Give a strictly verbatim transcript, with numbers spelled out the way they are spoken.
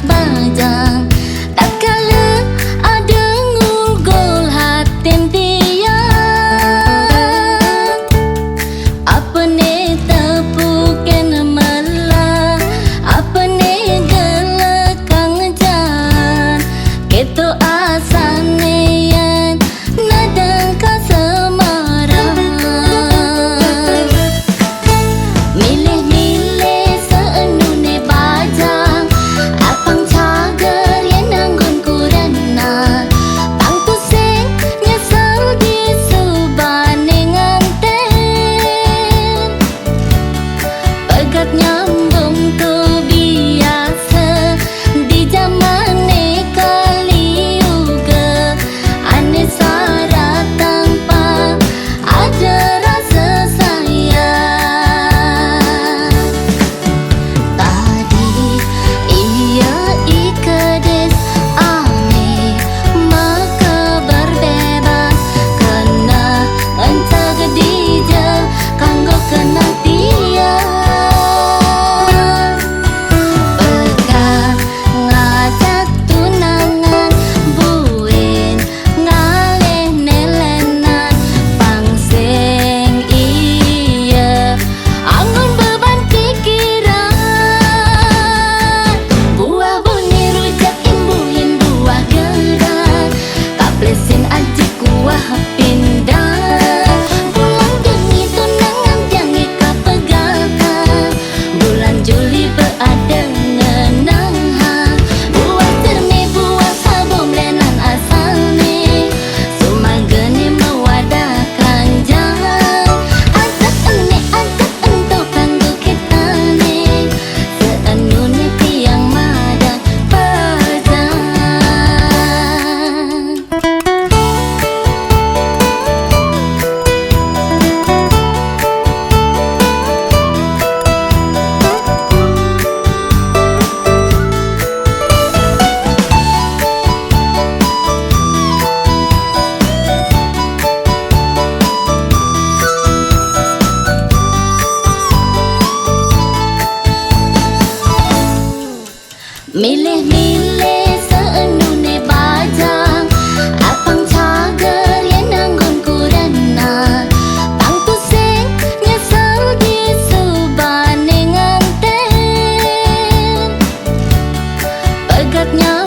bajang, tatkala ada ngulgul hatin tiang. Apa ne tepukin mela, apa ne gelekang jan, keto asal ne yan nadeng ka semarang. Milih-milih seenune bajang, apang cager yen anggon kurena. Tang tusing nyesel di subane nganten. Pegat nyambung tu biasa di jamane Kali Yuga. Ane sara tanpa ada rasa sayang. Tadi iya ikedes ane maka berbebas kena encag dija kanggo kenang tiang. Pegat ngajak tunangan buin ngalih nelenan pang sing iya anggon beban pikiran. Buah buni rujak imbuhin buah gegar, kaplesin aji kuah pindang. Pulang jangi tunangan jangi kapegatan. Bulan Juli beadeng ngenang ha. Buah jernih buah sabum lenan asalne. Sumagene mewada keranjang. Ajak ene ajak ento kanggo kitane. Seenune tiang madan pejang. Milih-milih seenune bajang, apang cager yen anggon kurena. Tang tusing nyesel di subane nganten. Pegatnya